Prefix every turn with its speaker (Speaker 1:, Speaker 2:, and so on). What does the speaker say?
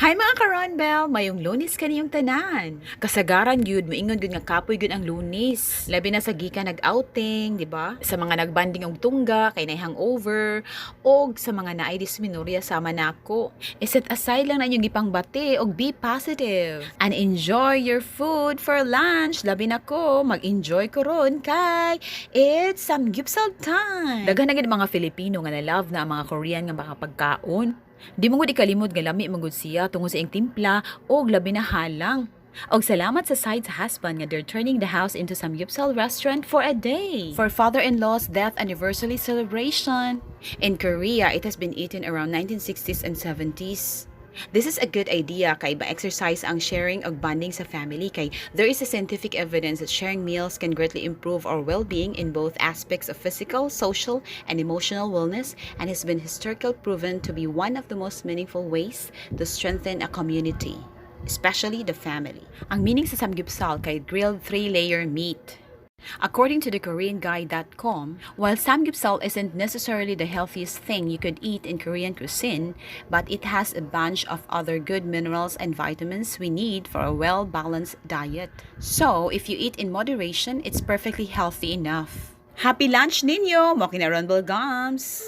Speaker 1: Hi, mga ka-Ronbel! Maayong Lunes kaniyong tanan. Kasagaran gyud, moingon gyud nga kapoy gyud ang Lunes. Labi na sa gikan nag-outing, di ba? Sa mga nagbanding og tungga, kay naay hangover, og sa mga naay dysmenorrhea sama nako. I-set aside lang na inyong gipangbati og be positive. And enjoy your food for lunch. Labi na ko, mag-enjoy ko ron kay it's samgyupsal time. Daghan na gyud mga Filipino nga na-love na ang mga Korean nga mga pagkaon. Di mo gud ikalimod nga lami man gud siya tungod sa iyang timpla og labi na halang. Og salamat sa side sa husband nga they're turning the house into samgyupsal restaurant for a day. For father-in-law's death anniversary celebration. In Korea, it has been eaten around 1960s and 70s. This is a good idea kay ba-exercise ang sharing og bonding sa family kay there is a scientific evidence that sharing meals can greatly improve our well-being in both aspects of physical, social, and emotional wellness and has been historically proven to be one of the most meaningful ways to strengthen a community, especially the family. Ang meaning sa samgyupsal kay grilled three-layer meat. According to the KoreanGuide.com, while samgyupsal isn't necessarily the healthiest thing you could eat in Korean cuisine, but it has a bunch of other good minerals and vitamins we need for a well-balanced diet. So, if you eat in moderation, it's perfectly healthy enough. Happy lunch ninyo! Mao kini, Ronbel Gams!